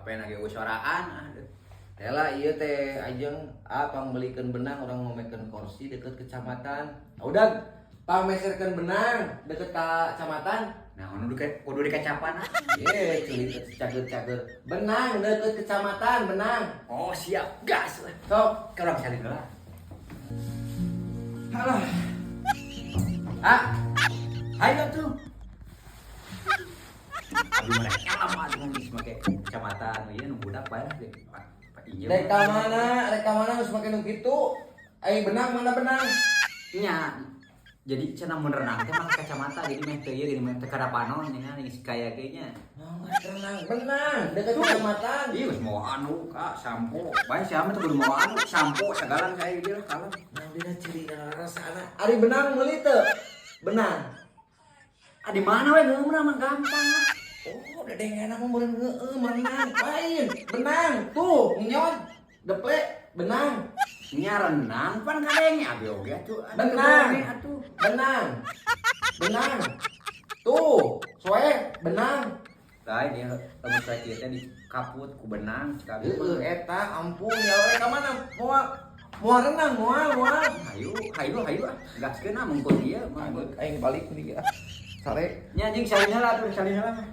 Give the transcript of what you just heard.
HP na ge soraan, aduh. Tela ieu teh ajeng ah pangmeulikeun benang, urang ngomekeun kursi deket kecamatan. Ah, udah pangmeserkeun benang deket ka kecamatan. Nah, anu kudu dikacapan ah. Ye, ceuli cager-cager. Benang deket kecamatan, benang. Oh, siap. Gas lah. Sok. Ke urang salin lah. Halah. Ah. Hayo tuh. Abi mana lama dengan geus make kecamatan ieu nu budak bae lah. Pak Pak Injem. Rek ka mana? Rek ka mana geus make nu kitu? Ai benang mana benang? Nya. Jadi cenah mun renang teh make kacamata, jadi meh teu ieu, jadi meh teu kadapanon nya geus kaya ge nya. Naon renang? Benang deket kecamatan. Iya, geus mawa anu ka sampo. Bae sia mah teu kudu mawa anu, sampo segala saya dia lah kalem. Nah, dina ciri rasana. Ari benang meuli teu? Benang. Ah, di mana we ngeumna mah gampang lah. Oh, dedeng enak mah meureun ngeueum renang. Lain, benang. Tuh, ngenyot. Deplek, benang. Nya renang pan kadenge abi oge atuh. Benang. Atuh. Benang. Benang. Tuh, soe benang. Lain ya, lamun saya kieu teh dikaput ku benang cek abi. Heeh, eta ampun ya rek ka mana? Moal moal renang, moal moal. Hayu, hayu, hayu ah. Gaskeun ah mungkul ieu mah. Aing balik nih ah. Sare. Nya anjing salin heula atuh, salin heula mah.